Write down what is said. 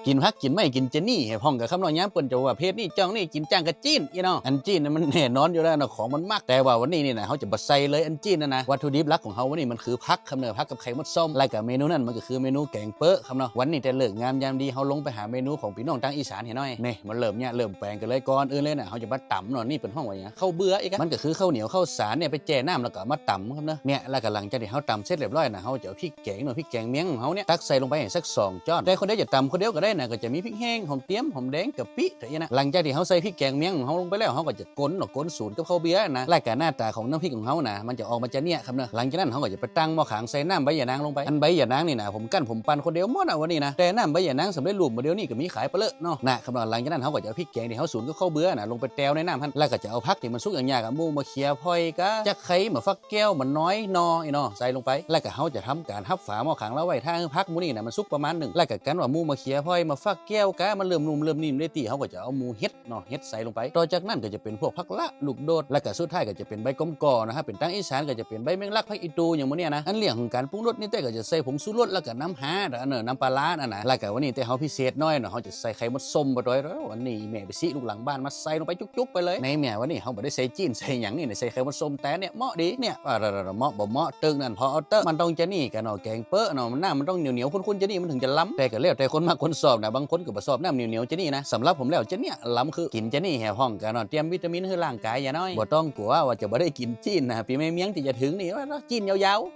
ກິນຜັກກິນໄມ້ກິນຈະນີ້ໃຫ້ພ້ອມກັນຄັບເນາະ. ຍາມເພິ່ນຈະວ່າເພດນີ້ຈ້ອງນີ້ກິນຈ້າງກະຈີນອີເນາະ ອັນຈີນມັນແນ່ນອນຢູ່ແລ້ວເນາະ ຂອງມັນມັກ. ແຕ່ວ່າວັນນີ້ນີ້ນະ ເຮົາຈະບໍ່ໃສ່ເລີຍອັນຈີນນະນະ. ວັດຖຸດິບຫຼັກຂອງເຮົາວັນນີ້ມັນຄືຜັກຄັບເນາະ ຜັກກັບໄຂ່ມົດສົ້ມ. ແລ້ວກະເມນູນັ້ນມັນກະຄືເມນູແກງເປິ້ເນາະ. ວັນນີ້ແຕ່ເລີກງາມຍາມດີ ເຮົາລົງໄປຫາເມນູຂອງພີ່ນ້ອງທາງອີສານໃຫ້ໜ້ອຍ. ນີ້ ມາເລີ່ມຍະເລີ່ມແປງກັນເລີຍ. ກ່ອນອື່ນເລີຍນະ ເຮົາຈະມາຕຳເນາະ. ນີ້ເພິ່ນຮ້ອງວ່າຫຍັງ ເຂົ້າເບືອອີກ ມັນກະຄືເຂົ້າໜຽວເຂົ້າສານນີ້ ໄປແຈ້ນ້ຳແລ້ວກະເອົາມາຕຳຄັບເນາະ. ນີ້ ແລ້ວກະຫຼັງຈາກທີ່ເຮົາຕຳເສັດຮຽບຮ້ອຍນະ ເຮົາຈະເອົາພິກແກງເນາະ ພິກແກງມຽງຂອງເຮົານີ້ ຕັກໃສ່ລົງໄປໃຫ້ສັກສອງຊ້ອນ. ແຕ່ຄົນໃດຈະຕຳຄົນດຽວກະໄດ້ນະ ກະຈະມີພິກແຫ້ງ ຫອມຕຽມ ຫອມແດງ ກະປິ ເທົ່ານັ້ນນະ. ຫຼັງຈາກທີ່ເຮົາໃສ່ພິກແກງມຽງຂອງເຮົາລົງໄປແລ້ວ ເຮົາກະຈະກົນເນາະ ກົນສູນກັບເຂົ້າເບືອນັ້ນນະ. ແລ້ວກະໜ້າຕາຂອງນ້ຳພິກຂອງເຮົານະ ມັນຈະອອກມາຈະເນຍຄັບເນາະ. ຫຼັງຈາກນັ້ນເຮົາກະຈະໄປຕັ້ງໝໍ້ຂາງ ໃສ່ນ້ຳໃບຢານາງລົງໄປ. ອັນໃບຢານາງນີ້ນະ ຜົມກັ້ນຜົມປັ່ນຄົນດຽວໝົດອະ ວັນນີ້ນະ. ແຕ່ນ້ຳໃບຢານາງສຳເລັດຮູບມື້ດຽວນີ້ກະມີຂາຍປະເລີະເນາະ ນະຄັບເນາະ. ຫຼັງຈາກນັ້ນເຮົາກະຈະເອົາພິກແກງທີ່ເຮົາສູນກັບເຂົ້າເບືອນະ ລົງໄປແຕ່ວໃນນ້ຳຫັ້ນ. ແລ້ວກະຈະເອົາຜັກທີ່ມັນສຸກຍາກໆ ອະ ໝູ່ ມະເຂືອ ພອຍ ກະຈັກໄຂ່ ໝາກຟັກແກ້ວ ໝາກນ້ອຍ ໜໍ່ ອີ່ເນາະ ໃສ່ລົງໄປ. ແລ້ວກະເຮົາຈະທຳການຮັບຝາໝໍ້ຂາງລາວໄວ້ ຖ້າໃຫ້ຜັກໝູ່ນີ້ນະມັນສຸກປະມານໜຶ່ງ. ແລ້ວກະກັນວ່າໝູ່ ມະເຂືອ ພອຍ ໝາກຟັກແກ້ວກະມັນເລີ່ມນຸ້ມເລີ່ມນິ້ມໄດ້ທີ່ ເຮົາກະຈະເອົາໝູ່ເຫັດ ເນາະ ເຫັດໃສ່ລົງໄປ. ຕໍ່ຈາກນັ້ນກະຈະເປັນພວກຜັກລະ ລູກໂດດ ແລ້ວກະສຸດທ້າຍກະຈະເປັນໃບກົມກໍນະ. ຖ້າເປັນທາງອີສານກະຈະເປັນໃບແມງລັກ ຜັກອີ່ຕູ່ ຫຍັງໝົດນີ້ນະ. ອັນເລື່ອງຂອງການປຸງລົດນີ້ແຕ່ກະຈະໃສ່ຜົງຊູລົດ ແລ້ວກະນ້ຳຮາ ແລ້ວກະນ້ຳປາຫຼ້າຫັ້ນນະ. ແລ້ວກະວັນນີ້ແຕ່ເຮົາພິເສດໜ້ອຍເນາະ ເຮົາຈະໃສ່ໄຂ່ມົດສົ້ມປະຕອຍ. ວັນນີ້ອີ່ແມ່ໄປຊິລູກຫຼັງບ້ານມາໃສ່ລົງໄປຈຸກໆໄປເລີຍ. ໃນແມ່ວັນນີ້ເຮົາບໍ່ໄດ້ໃສ່ຈີນໃສ່ຫຍັງນີ້ ໃສ່ໄຂ່ມົດສົ້ມແຕ່ເນຍ ເໝາະດີເນຍ. ເໝາະບໍ່ເໝາະ ຕຶກນັ້ນພໍເອົາເຕີ ມັນຕ້ອງຈະນີ້ກະເນາະ ແກງເປິ້ເນາະ ນ້ຳມັນຕ້ອງໜຽວໆ ຂຸ້ນໆ ຈະນີ້ມັນເຖິງຈະລຳ. ແຕ່ກະແລ້ວແຕ່ຄົນມັກຄົນຊອບນະ ບາງຄົນກະບໍ່ຊອບນ້ຳໜຽວໆ ຈະນີ້ນະ. ສຳລັບຜົມແລ້ວຈະເນຍລຳຄື ກິນຈະນີ້ແຮງພ້ອມກະເນາະ ຕຽມວິຕາມິນໃຫ້ຮ່າງກາຍຢ່າງໜ້ອຍ. ບໍ່ຕ້ອງກົວວ່າຈະບໍ່ໄດ້ກິນຈີນນະ ປີໃໝ່ມຽງທີ່ຈະເຖິງນີ້ ວ່າຈີນຍາວໆ.